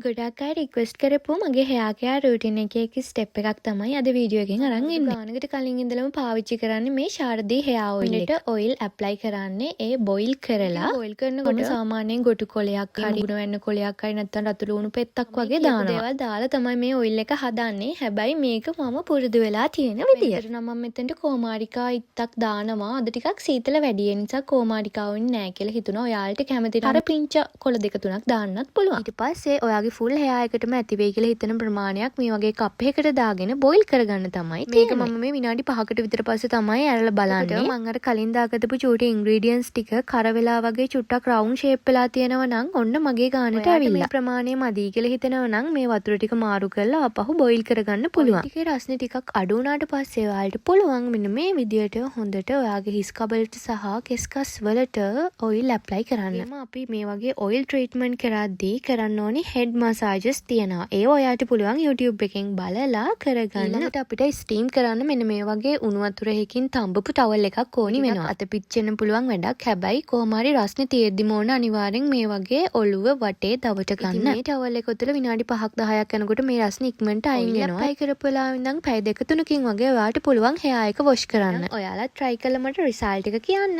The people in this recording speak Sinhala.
ගොඩක් අය රික්වෙස්ට් කරපු මගේ හෙයා කෙයාර් රූටින් එකේ එක ස්ටෙප් එකක් තමයි අද වීඩියෝ එකෙන් අරන් එන්නේ. ගානකට කලින් ඉඳලම පාවිච්චි කරන්නේ මේ ශාරදී හෙයා ඔයිල් එක. ඔයිල් ඇප්ලයි කරන්නේ ඒ බොයිල් කරලා. බොයිල් කරනකොට සාමාන්‍යයෙන් ගොටු කොලයක් හරි උණු වෙන්න කොලයක් හරි නැත්නම් රතු ලුණු පෙත්තක් වගේ දානවා. දේවල් දාලා තමයි මේ ඔයිල් එක හදන්නේ. හැබැයි මේක මම පුරුදු වෙලා තියෙන විදිය. ඒතර නම් මම මෙතනට කෝමාරිකා ඉත්තක් දානවා. අද ටිකක් සීතල වැඩි ඒ නිසා කෝමාරිකා ඕනේ නෑ කියලා හිතුණා. ඔයාලට කැමති නම් අර පිංච කොළ දෙක තුනක් දාන්නත් පුළුවන්. ඊට පස්සේ ඔයාගේ ෆුල් හෙයා එකටම ඇති වෙයි කියලා හිතන ප්‍රමාණයක් මේ වගේ කප් එකකට දාගෙන බොයිල් කරගන්න තමයි. මේක මම මේ විනාඩි 5කට විතර පස්සේ තමයි ඇරලා බලන්නේ. මං අර කලින් දාගත්තපු චූටි ඉන්ග්‍රීඩියන්ට්ස් ටික කර වෙලා වගේ චුට්ටක් රවුන්ඩ් ෂේප් වෙලා තියෙනවා නම් ඔන්න මගේ ගානට ඇවිල්ලා. මේ ප්‍රමාණය මදි කියලා හිතෙනවා නම් මේ වතුර ටික මාරු කරලා ආපහු බොයිල් කරගන්න පුළුවන්. ටිකේ රස්නේ ටිකක් අඩු වුණාට පස්සේ ඔයාලට පුළුවන් මෙන්න මේ විදියට හොඳට ඔයාගේ හිස් කබලට සහ කෙස්කස් වලට ඔයිල් ඇප්ලයි කරන්න. එහෙම අපි මේ වගේ ඔයිල් ට්‍රීට්මන්ට් කරද්දී කරන්න ඕනි හෙඩ් මසාජස් තියෙනවා. ඒව ඔයාට පුළුවන් YouTube එකෙන් බලලා කරගන්න. ඊළඟට අපිට ස්ටීම් කරන්න මෙන්න මේ වගේ උණු වතුර එකකින් තම්බපු ටවල් එකක් ඕනි වෙනවා. අත පිච්චෙන්න පුළුවන් වැඩක්. හැබැයි කොහොම හරි රස්නේ තියෙද්දිම ඕන අනිවාර්යෙන් මේ වගේ ඔළුව වටේ දවට ගන්න. මේ ටවල් එක තුළ විනාඩි 5ක් 10ක් යනකොට මේ රස්නේ ඉක්මනට අයින් වෙනවා. ඇප්ලයි කරපු වෙලාවෙ ඉඳන් පැය දෙක තුනකින් වගේ ඔයාට පුළුවන් හෙයා එක වොෂ් කරන්න. ඔයාලත් try කරලා මට රිසල්ට් එක කියන්න.